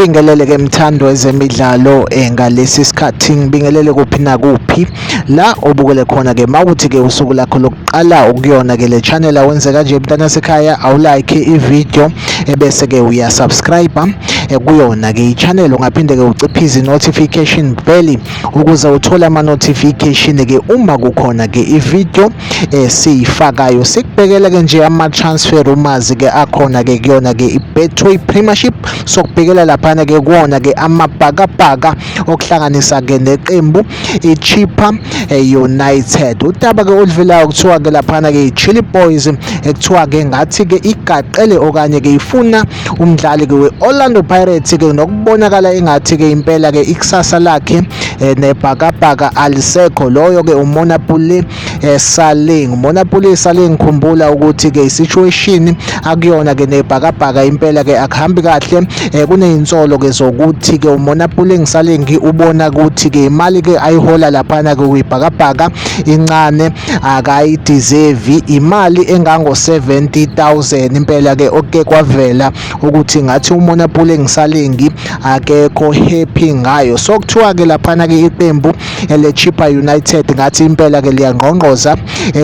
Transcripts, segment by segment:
Ngikubingelele ke mthando wezemidlalo ngalesi sikhathi, ngibingelele kuphi nakuphi la obukele khona ke. Mawukuthi ke usuku lakho lokuqala ukuyona ke le channel, awenze kanje mntana sekhaya, awulike i-video ebese ke uyasubscribe kuyona ke i-channel. Ungaphinde ke uciphize i-notification bell ukuze uthole ama-notification ke uma kukhona ke i-video esiyifakayo. Sikubhekela ke nje ama-transfer rumors ke akhona ke kuyona ke i-Betway Premiership. Sokubhekela laphana ke kuwona ke amabhakabhaka, okuhlanganisa ke neqembu i-Chippa United. Udaba ke oluvelayo, kuthiwa ke laphana ke i-Chilli Boys ekuthiwa ke ngathi ke igaqele okanye ke ifuna umdlali ke we-Orlando Pirates ke, nokubonakala engathi ke impela ke ikusasa lakhe nebhakabhaka alisekho, loyo ke uMonnapule Saleng. Monnapule Saleng, khumbula ukuthi ke isituation akuyona ke nebhakabhaka impela ke akuhambi kahle. Kunezinsolo ke zokuthi ke uMonnapule Saleng ubona ukuthi ke imali ke ayihola laphana ke kwibhakabhaka incane, akayideserve imali engango 70,000. Impela ke oke kwavela ukuthi ngathi uMonnapule Saleng akekho happy ngayo. So kuthiwa ke laphana ke iqembu le Chippa United ngathi impela ke liyangqongqoza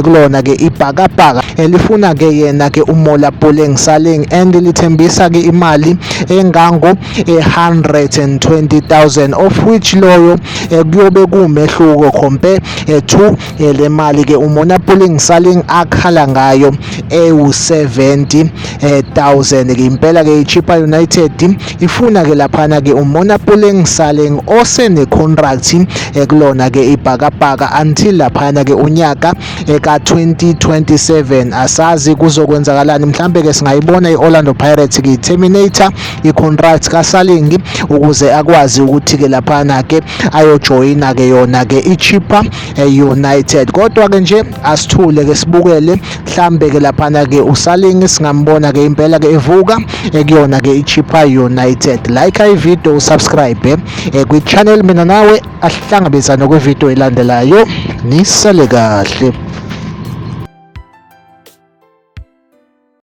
kulona ke ibhakabhaka, elifuna ke yena ke uMonnapule Saleng, and lithembisa ke imali engango 120,000, of which loyo kuyobe kuwumehluko compare to le mali ke uMonnapule Saleng akhala ngayo ewu-70,000 ke. Impela ke iChippa United ifuna ke laphana ke uMonnapule Saleng osene contract kulona ke ibhakabhaka until laphana ke unyaka ka-2027. Asazi kuzokwenzakalani, mhlambe ke singayibona i-Orlando Pirates ke terminate i-contract kaSaleng ukuze akwazi ukuthi ke laphana ke ayojoyina ke yona ke iChippa United. Kodwa ke nje asithule ke sibukele, mhlambe ke laphana ke uSaleng singambona ke impela ke evuka kuyona ke iChippa United. Like i-video, usubscribe kwi-channel. Mina nawe ahlangabezane kwivideo elandelayo. Nisale kahle.